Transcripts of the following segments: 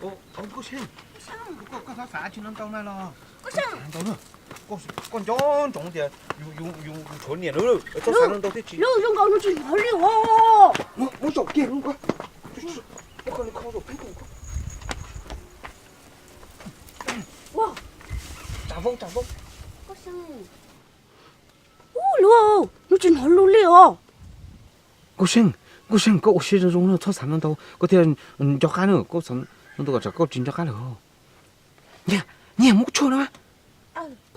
Koj Seej, koj txhob xav tsis no ntau na los. Koj Seej, koj nco ntsoov tias yus tshuav niam lawm, txhob xav no ntau thiab tsis. Lub zoo nkaus no tsis hnov li os. Muab zaum kiag lub ko. Muab kho zaum peb ko. Tsav vau tsav vau. Koj Seej, ub lub, no tsis hnov lus li os. Nkauj Seej, Nkauj Seej, koj ua siab zoo zoo na, txhob xav no ntau, koj thiaj nco qab na, koj xav no ntau kom tsam koj tsis nco qab lawm. Nyiam, nyiam muab tshuaj no.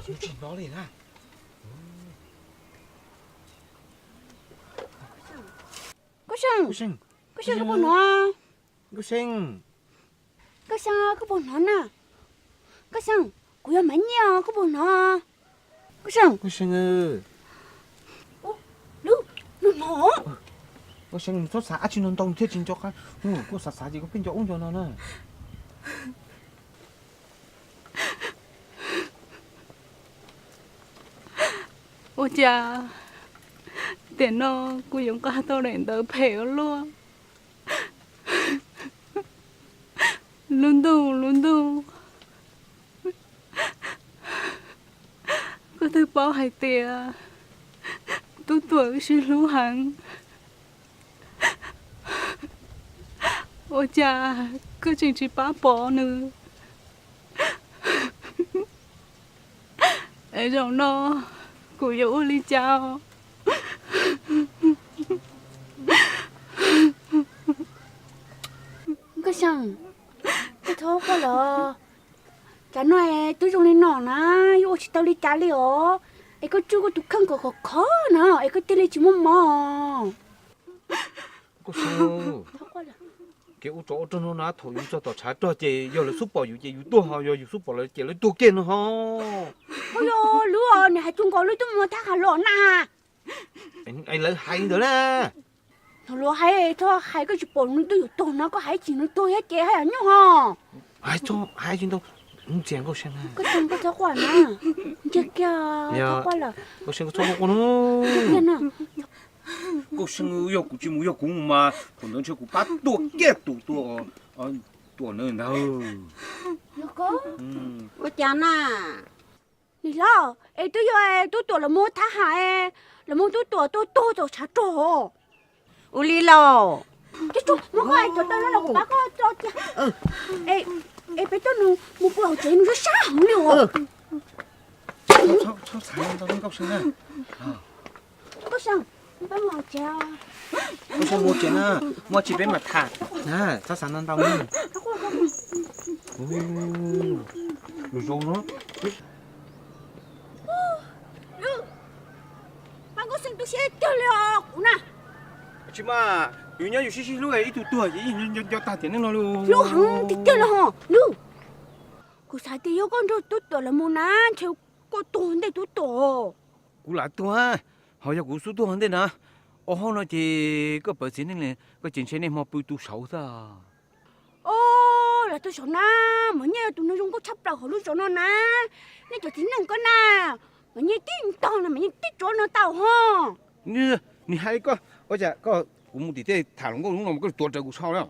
Tsis hnov li na. Nkauj Seej, Nkauj Seej, koj puas hnov? Nkauj Seej, Nkauj Seej, koj puas hnov na? Nkauj Seej, kuv yog Maiv Nyiaj os, koj puas hnov? Nkauj Seej, Nkauj Seej, lub, lub hnov. Nkauj Seej, txhob xav dab tsi no ntau thiaj tsis nco qab. Koj xav xav ces koj pheej nco ub nco no na. Ua cas tiam no kuv yuav nqa tau daim ntawv phem ua luaj. Lub ntuj, lub ntuj, koj twb paub hais tias Tub Tuam wb sib hlub heev, ua cas koj tseem tsis pab pov nws? Es zaum no kuv yuav ua li cas? Nkauj Seej, koj txhob quaj los. Cas no es twb zoo li no na, yuav ua tsis tau li cas li os. Es koj tswj koj tus kheej kom khov khov na, es koj thiaj li tsis muaj mob. Nkauj Seej, kev ua tsov ua rog no na, thaum yus txog tom tshav rog ces yog lawv xub pom yus ces yus tuag, ho yog yus xub pom lawv ces lawv tuag kiag no ho. Ua yog lub, nws hais txog nkaus lub tub muaj thab ham los na. Es lawv hais li ntawd na. Thaum luag hais, txhob hais, koj tsis pom nws twb yuav tuag no, koj hais tsis nws tuag thiab ces haj yam nyuaj ho. Hais tsis ntau, ntxias Nkauj Seej na. Koj txhob quaj na, ntsia kiag, txhob quaj lawm. Nkauj Seej, koj txhob quaj no. Nkauj Seej, yog kuv tsis mus, yog kuv mus mas thaum ntawd ntshe kuv pab tuaj kiag tus Tuam, Tuam ntawd ntag. Ua cas na? Niam hlob, es twb yog Tub Tuam lawv muab thab ham, lawv muab Tub Tuam tua tuag tom tshav rog. Ua li los. Muab koj cov taw no los kuv pab koj tso cia. Es peb tuaj nws mus pw hauv tsev nws sab sab heev li os. Txhob xav ntau, Nkauj Seej na. Nkauj Seej, peb mus tsev. Nkauj Seej, mus tsev na, muaj tsis peb mam tham. Txhob xav ntau ntau. Lus zoo no. Pab Nkauj Seej tu siab tiag li os kuv na. Tsis mas, yus nyob yus sib sib hlub, ib tug tuag ces yeej nco tag tiam neej no li. Hlub heev tiag tiag li ho Lub. Kuv xav tias yog koj nrog Tub Tuam lawv mus na, ntshe koj tuag ntej Tub Tuam. Kuv lam tuag, ho yog kuv xub tuag ntej na, ob hauv no ces koj pawv txiv neej li, koj ces ntshe nej hmo pw tu saud xwb. Os, lam tu saud na, Maum Nyiaj yog tus neeg zoo nkauj tshaj plaws hauv lub zos no na. Nej cov txiv neej koj na, Maum Nyiaj tib ntog no Maum Nyiaj tib tsuav no tau ho. Nws hais koj, ua cas koj, kuv mus tim tej tham hluas nkauj hnub no mas koj tuav rawv kuv so na.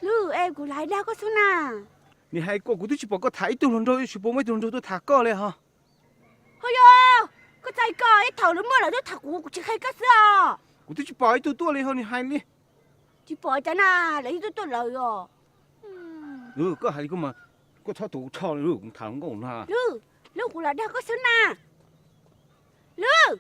Lub, es kuv lam hais dag koj xwb na. Nws hais koj, kuv twb tsis pom koj tham ib tug hluas nraug, tsis pom muaj ib tug hluas nraug tuaj tham koj li ho. Ho yog, koj txhais koj ib thaum lawv muaj lawv tuaj tham kuv, kuv tsis qhia koj xwb os. Kuv twb tsis pom ib tug tuaj li ho nws hais li. Tsis pom cas na, lawv yeej tuaj tuaj lawm os. Lub, koj hais li koj mas, koj txhob tuav kuv rho li, kuv tham hluas nkauj na. Lub, Lub, kuv lam dag koj xwb na. Lub.